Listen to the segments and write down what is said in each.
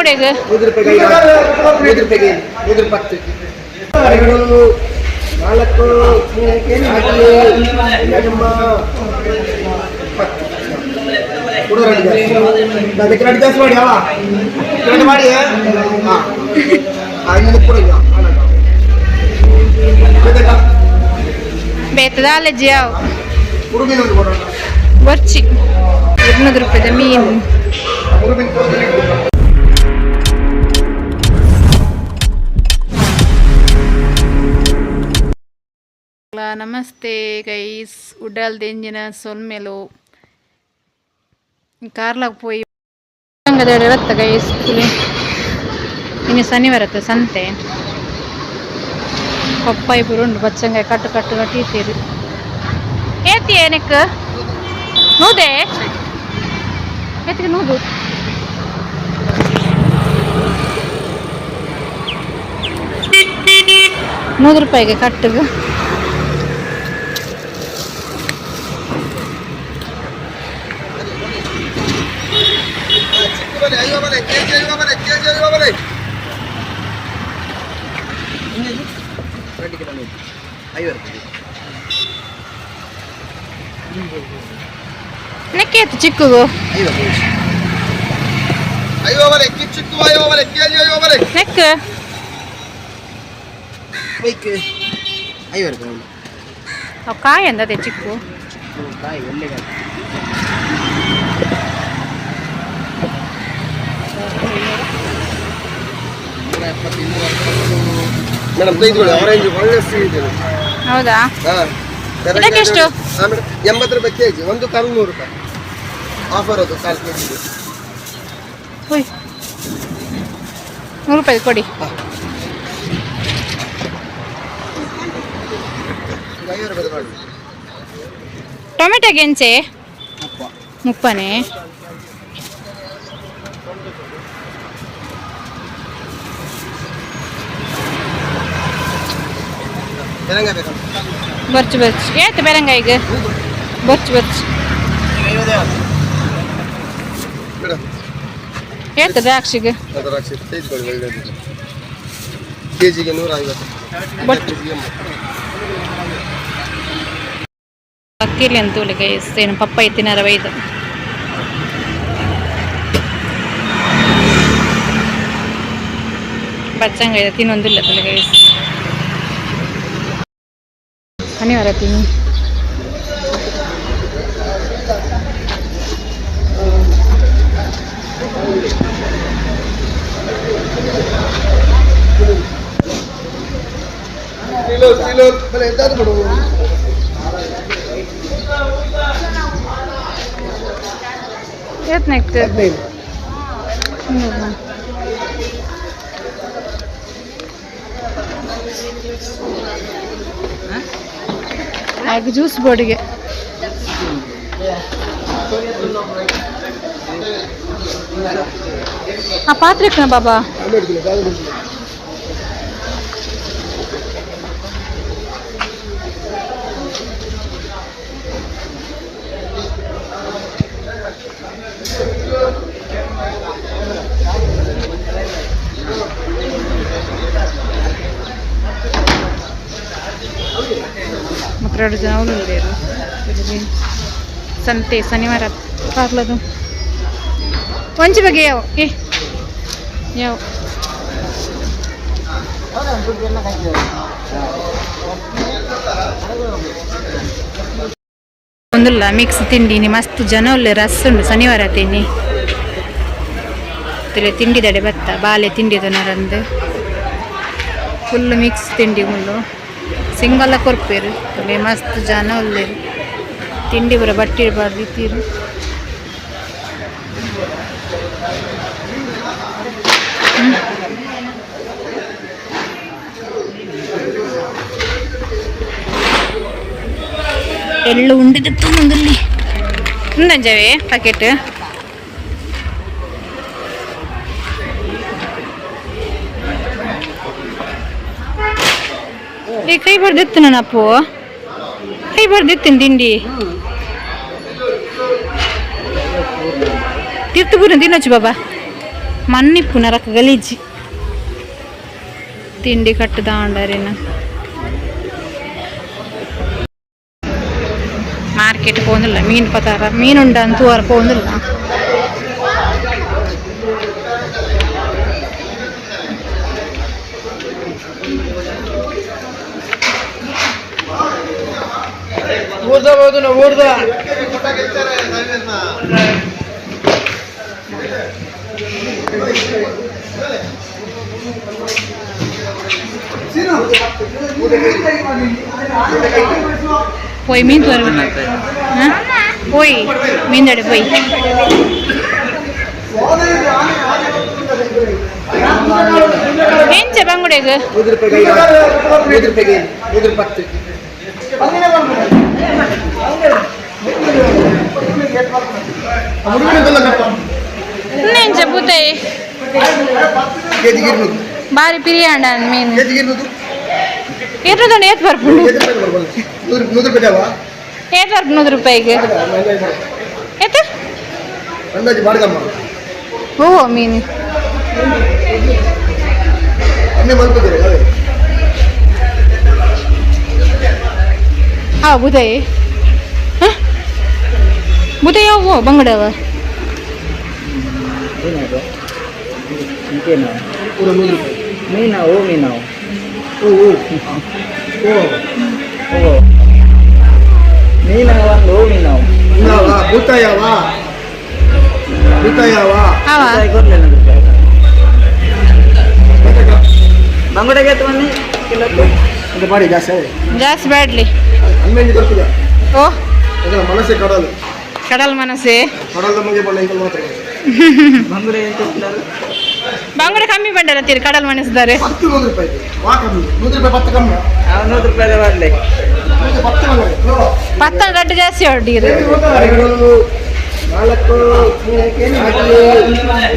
ಬಂಗುಡೆಗ್ 100 ರೂಪಾಯಿ, 110, 2, 4, 5, 10 ಅದಕ್ಕೆ 2 ಜಾಸ್ತಿ ಮಾಡಿ ಅಲ್ಲ 2 ಮಾಡಿ. ಹಾಂ ಇನ್ನೂ ಕೂಡ ಇಲ್ಲ. ಬೇತದ ಅಲ್ಲಜ್ಜಿ ಯಾವ ಉಡುಬಿನ ಒಂದು ಕೊಡೋಣ. ಬರ್ಚಿ 200 ರೂಪಾಯಿದ ಮೀನು. ಉಡುಬಿನ. ನಮಸ್ತೆ ಗೈಸ್, ಉಡಾಲ್ ದೆಂಜಿನ ಸೊಲ್ಮೆಲು. ಕಾರ್ಲಾಗ ಪೋಯಿ ಬತ್ತ ಗೈಸ್. ಇನ್ನು ಶನಿವಾರ ಸಂತೆ. ಪಪ್ಪಾಯಿ ಪೂರ ಉಂಡು, ಬಚ್ಚಂಗಾಯಿ ಕಟ್ಟು ಕಟ್ಟು ಕಟ್ಟಿತ್ತೀರಿ. ಏತಿ ಏನಕ್ಕೆ ನೂದೆ ಏತಿಗೆ 100? 100 ರೂಪಾಯಿಗೆ ಕಟ್ಟಿಗೆ. 50 ಬಲೆ, 50 ಬಲೆ, ಕೆಜಿ 50 ಬಲೆ, ಕೆಜಿ 50 ಬಲೆ. 2 ಕಿಲೋ 50 ರೂಪಾಯಿ. ನೆಕ್ಕೇತು ಚಿಕ್ಕಗು? 50, 50 ಬಲೆ, ಚಿಕ್ಕು 50 ಬಲೆ, ಕೆಜಿ 50 ಬಲೆ. ನೆಕ್? ಬೈಕ್ 50 ರೂಪಾಯಿ. ಅವು ಕಾಯಿ ಅಂದದೆ ಚಿಕ್ಕು. ಕಾಯಿ ಒಳ್ಳೆ ಕಾಯಿ. 170, 260. ಮೇಡಮ್, ತೆಗೆದುಕೊಳ್ಳಿ, ಆರೆಂಜ್ ಒಳ್ಳೆ ಸಿಹಿ ಇದೆ. ಹೌದಾ? ಹಾಂ. ಇದಕ್ಕೆ ಎಷ್ಟು? ಹಾಂ ಮೇಡಮ್, 80 ರೂಪಾಯಿ ಕೆ ಜಿ. ಒಂದು ಕಾಲು 100 ರೂಪಾಯಿ ಆಫರ್, ಅದು ಕಾಲು ಕೆ ಜಿಗೆ. ಉಯ್, 100 ರೂಪಾಯಿ ಕೊಡಿ. ಈಗ 50 ರೂಪಾಯಿ ಮಾಡಿ. ಟೊಮೆಟೊಗೆ ಎಂಚೆ? 30. 30ನೇ. ತೆಲಂಗ ಬೇಕಾ? ಬರ್ಚು ಬರ್ಚು. ಏತು ಬೆರಂಗಾಯಿಗೆ? ಬರ್ಚು ಬರ್ಚು. ಮೇಡಮ್. ಏತು ದ್ರಾಕ್ಷಿಗೆ? ದ್ರಾಕ್ಷಿ ತೆಗೆದುಕೊಳ್ಳಿ, ಒಳ್ಳೆಯದು. ಕೆ ಜಿಗೆ 150. ಬಟ್ ಕೆ ಜಿಗೆ 80. ಅಕ್ಕಿಲಿ ಅಂತ ಗೈಸ್, ಏನು ಪಪ್ಪಾಯಿ ತಿನ್ನರ ಬೈದು. ಬಚ್ಚಂಗ ಇದೆ, ತಿನ್ನೊಂದಿಲ್ಲ ತುಲೆ ಗೈಸ್. ಶನಿವಾರ ತಿನ್ನಿ. ಕಿಲೋ ಕಿಲೋ ಬಲೆ ಎಂತಾದ್ರು ಕೊಡು. ಏತ್ನಾಗ್ತದೆ? 15. ಹಾಗೆ ಜ್ಯೂಸ್ ಬೋರ್ಡಿಗೆ. ಆ ಪಾತ್ರೆ ಕಣ ಬಾಬಾ. 12 ಕಿಲೋ, 12 ಕಿಲೋ. ಮಕ್ಳು ಎರಡು ಜನ ಉಳ್ಳೇರು. ಸಂತೆ ಶನಿವಾರ ಕಾರ್ಲದು. ಒಂಜಿ ಬಗ್ಗೆ ಯಾವ ಏ ಯಾವ ಒಂದುಲ್ಲ ಮಿಕ್ಸ್ ತಿಂಡಿ. ಮಸ್ತ್ ಜನ ಉಲ್ಲೆ, ರಸ್ ಉಂಡು. ಶನಿವಾರ ತಿನ್ನಿ ತಿಳಿ ತಿಂಡಿದಡೆ ಬತ್ತ ಬಾಲೆ ತಿಂಡಿ ನರಂದು. ಫುಲ್ ಮಿಕ್ಸ್ ತಿಂಡಿ ಮುಳ್ಳು ಸಿಂಗಲ್ಲ ಕೊರ್ಪೇರು ತುಲೆ. ಮಸ್ತ್ ಜನ ಉಲ್ಲೇರು. ತಿಂಡಿ ಪೂರ ಬಟ್ಟಿ ಬಾರ್ದು ಇತ್ತೀರು. ಎಳ್ಳು ಉಂಡಿದ ಮುಂದಲ್ಲಿ ಉಂದಂಜವೇ ಪ್ಯಾಕೆಟ್. ಏ, ಕೈ ಬರ್ದಿತ್ತು ನನ್ನ ಅಪ್ಪು, ಕೈ ಬರ್ದಿತ್ತು. ತಿಂಡಿ ತಿರ್ತು ಪೂರ ತಿನ್ನೊಚ್ಚು ಬಾಬಾ. ಮನ್ನಿಪ್ಪು ನರಕ ಗಲೀಜಿ ತಿಂಡಿ ಕಟ್ಟುದಾಂಡರಿನ ಮಾರ್ಕೆಟ್ ಪೋಂದಿಲ್ಲ ಮೀನು ಪತಾರ ಮೀನುಂಡ ಅಂತೂ ಪೋಂದಿಲ್ಲ ಪೋಯ್ ಮೀನು ತೋರ್ ಪೋಯ್ ಮೀನ್ದಡೆ ಪೋಯ್ ಎಂಚ ಬಂಗುಡೆಗ್ ನೂರು ರೂಪಾಯಿ ನೂರು ರೂಪಾಯಿಗೆ ನೂರು ಪತ್ತು ಎಂಚ ಬೂತಾಯಿ ಕೆಜಿಗೆ ಇರ್ನೂರು ಬಾರಿ ಪಿರಿಯಾಂಡ ಮೀನು ಕೆಜಿಗೆ ಇರ್ನೂರು ಇರ್ನೂರು ಏತ್ ಬರ್ಪುಂಡು ಕೆಜಿ ರೂಪಾಯಿ ಬರ್ಬೋದು ನೂರು ನೂರು ರೂಪಾಯಿ ಅವ ಏತ್ ಬರ್ಪು ನೂರು ರೂಪಾಯಿಗೆ ಏತ್ ಅಂದಾಜು ಬಾಡ್ಗಮ್ಮ ಓ ಮೀನು ಕಮ್ಮಿ ಮಲ್ಪದಿರ ಹಾ ಬೂತಾಯಿ ಬೂತಾಯಿ ಯಾವ ಬಂಗಡವ ಪೂರ ನೂರು ರೂಪಾಯಿ ಮೀನಾವು ಮೀನಾವು ಓ ಓ ಓ ಓ ಮೀನಾವು ಒಂದು ಹೂ ಮೀನಾವು ಇನ್ನಾವ ಭೂತಾಯವ ಭೂತಾಯವ ಅವ ಬಂಗುಡೆಗೆ ಬನ್ನಿ ಕಿಲೋಕ್ಕೆ ಅದು ಮಾಡಿ ಜಾಸ್ತಿ ಜಾಸ್ತಿ ಬ್ಯಾಡ್ಲಿ ಹನ್ನೊಂದು ಬರ್ತದೆ ಓ ಅದರ ಮನಸ್ಸೇ ಕಡಲು ಕಡಲ್ ಮನಸ್ಸೇ ಕಡಲ್ ನಮಗೆ ಬಣ್ಣ ಇಂಕಲ್ ಮಾತ್ರ ಬಂಗುಡೆ ಎಂತ ಕಿಲೋ ಬಂಗುಡೆ ಕಮ್ಮಿ ಬಂಡಲ್ಲ ತೀರಿ ಕಡಲ್ ಮನಸ್ಸಿದ್ದಾರೆ ಪತ್ತು ನೂರು ರೂಪಾಯಿ ವಾ ಕಮ್ಮಿ ನೂರು ರೂಪಾಯಿ ಪತ್ತು ಕಮ್ಮಿ ನೂರು ರೂಪಾಯಿ ಬರಲಿ ನೂರು ಪತ್ತು ಬಂದರೆ ಪತ್ತ ರಡ್ಡು ಜಾಸ್ತಿ ಹೊಡ್ಡಿರು ಎರಡು ನಾಲ್ಕು ನಾಲ್ಕು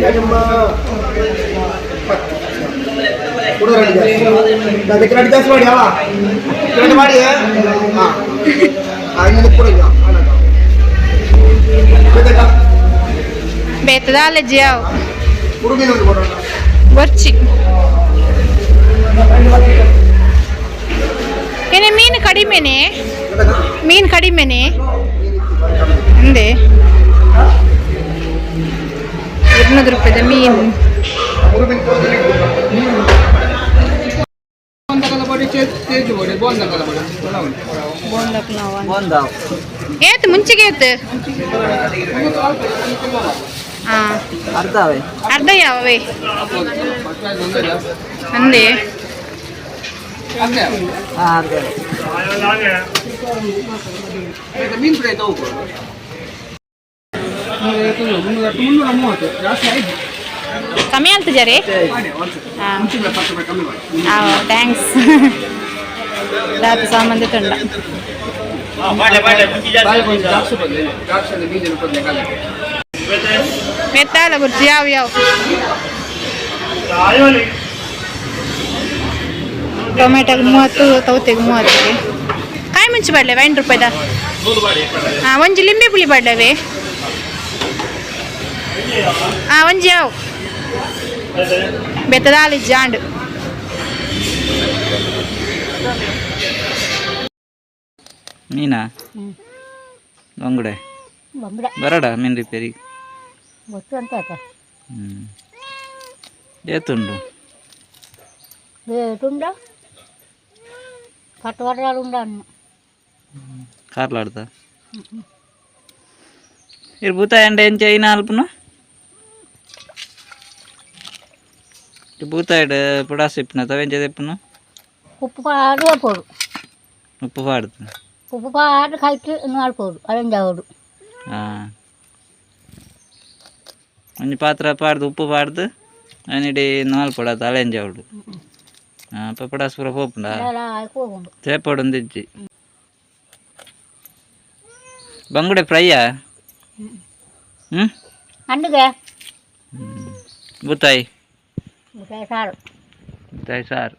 ಎರಡಮ್ಮ, ಪತ್ತು. ಕೂಡ ರೆಡಿ ಜಾಸ್ತಿ ಅದಕ್ಕೆ ರೆಡಿ ಜಾಸ್ತಿ ಮಾಡಿ ಅಲ್ಲ ರೆಡಿ ಮಾಡಿ ಹಾಂ ಇನ್ನೊಂದು ಕೂಡ ಇಲ್ಲ ಬೇತದ ಅಲ್ಲಜ್ಜಿ ಯಾವ ಉಡುಗಿನ ಒಂದು ಕೊಡೋಣ ಬೊರ್ಚಿ ಏನೇ ಮೀನು ಕಡಿಮೆನೆ ಮೀನು ಕಡಿಮೆನೆ ಅಂದೆ ഇരുന്നൂറ് ರೂಪಾಯಿದ ಮೀನು ಒಂದಾವು ಏತ್ ಮುಂಚೆಗೆ ಏತ್ ಹಾ ಅರ್ಧವೇ ಅರ್ಧ ಯಾವವೇ ಅಂದೆ ಹಾಂ ಅರ್ಧ ಕಮ್ಮಿ ಅಂತ ಜರಿ ಹಾಂ thanks ದಾತು ಸಾಮಾನ್ಯ ತುಂಡ ಮೆತ್ತಾಲ ಗುರ್ಚಿ ಯಾವ ಯಾವ ಟೊಮೆಟೊಗೆ 30 ತೌತೆಗೆ 30 ಕಾಯಿ ಮುಂಚೆ ಬಾಡ್ಲೇವೆ 5 ರೂಪಾಯಿದ ಹಾಂ ಒಂಜಿ ಲಿಂಬೆ ಪುಳಿ ಬಾಡ್ಲೇವೆ ಹಾಂ ಒಂಜಿ ಯಾವ ಬೆತ್ತದಾಲಿ ಜಾಂಡ್ ಮೀನಾ ಬಂಗುಡೆ ಬರಡ ಮೀನು ರಿಪೇರಿ ಹ್ಞೂ ಏತುಂಡು ಕಾರ್ಲಾಡ್ದ ಇರು ಬೂತಾಯಿ ಅಂಡ ಎಂಚ ಐನ ಅಲ್ಪನು ಬೂತಾಯಿಡ್ ಪುಡಾಸ್ ಇಪ್ಪುನ ತವೆಂಚ ದೆಪ್ಪುನು ಉಪ್ಪು ಪಾಡು ಪೋಡು ಉಪ್ಪು ಪಾಡ್ದು ಉಪ್ಪು ಪಾಡು ಕೈಟ್ ಮಾಡ್ಬೋದು ಅರೆಂಜಾವಡು ಹಾಂ ಒಂಜಿ ಪಾತ್ರ ಪಾಡ್ದು ಉಪ್ಪು ಪಾಡ್ದು ಅನಿಡಿ ನಾಲ್ ಪೊಡ ಅಲೆಂಜಾವಡು ಹಾಂ ಅಪ್ಪ ಪುಡಾಸ್ ಪೂರ ಪೋಪುಂಡ ಹೋಗುಂಡು ತೇಪೊಡೊಂದಿಜ್ಜಿ ಬಂಗುಡೆ ಫ್ರೈಯಾ ಹ್ಞೂ ಅಂಡಿಗೆ ಬೂತಾಯಿ ಸಾರು ಬೂತಾಯಿ ಸಾರು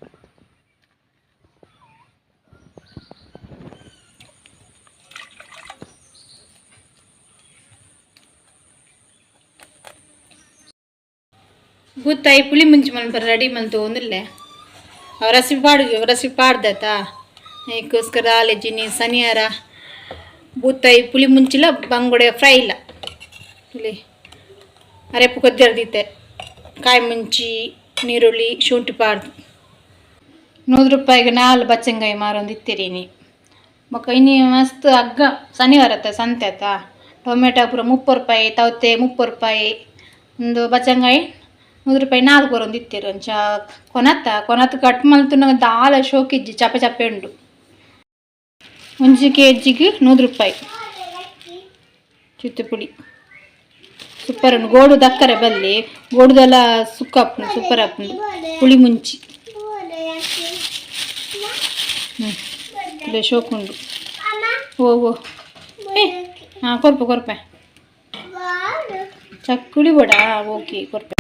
ಬೂತಾಯಿ ಪುಳಿ ಮುಂಚಿ ಮನ್ಪರ ರೆಡಿ ಮಲ್ತು ಒಂದಿಲ್ಲೆ. ಅವ್ ರಸಿಪಿ ಪಾಡು, ರಸಿಪಿ ಪಾಡ್ದತ. ಅದಕ್ಕೋಸ್ಕರ ಆಲೆಜಿನಿ ಶನಿವಾರ ಬೂತಾಯಿ ಪುಳಿ ಮುಂಚಿಲ, ಬಂಗುಡೆ ಫ್ರೈ ಇಲ್ಲ. ಇಲ್ಲಿ ಅರೆಪ್ಪು ಕೊದ್ದಿರ್ದಿತ್ತೆ, ಕಾಯಿ ಮುಂಚಿ, ನೀರುಳ್ಳಿ, ಶುಂಠಿ ಪಾಡ್ದು. 100 ರೂಪಾಯಿಗೆ ನಾಲ್ ಬಚ್ಚಂಗಾಯಿ ಮಾರೊಂದು ಇತ್ತೀರಿನಿ. ಬೊಕ್ಕ ಇನಿ ಮಸ್ತ್ ಅಗ್ಗ ಶನಿವಾರ ಅತ್ತ ಸಂತೆ ಆತ. ಟೊಮೆಟೊ ಪೂರ 30 ರೂಪಾಯಿ, ತೌತೆ 30 ರೂಪಾಯಿ. ಒಂದು ಬಚ್ಚಂಗಾಯಿ 100 ರೂಪಾಯಿ ನಾಲ್ಕು ಬರೊಂದು ಇತ್ತೀರು. ಅಂಚ ಕೊನತ್ತ ಕೊನತ್ ಕಟ್ ಮಲ್ತುನಗ ದಾಲ ಶೋಕಿಜ್ಜಿ, ಚಪೆ ಚಪೆ ಉಂಡು. 1 ಕೆ ಜಿಗೆ 100 ರೂಪಾಯಿ. ಚುತ್ತುಪುಡಿ ಸೂಪರ್ ಉಂಡು. ಗೋಡು ದಕ್ಕರೆ ಬಲ್ಲಿ, ಗೋಡುದೆಲ್ಲ ಸುಕ್ಕ ಆಪುಂಡು, ಸೂಪರ್ ಆಪುಂಡು ಪುಳಿ ಮುಂಚಿ. ಇಲ್ಲ, ಶೋಕುಂಡು. ಓ ಓ ಏ ಹಾಂ, ಕೊರ್ಪೆ ಕೊರ್ಪೆ. ಚಕ್ಕುಳಿ ಬೋಡ? ಓಕೆ, ಕೊರ್ಪೆ.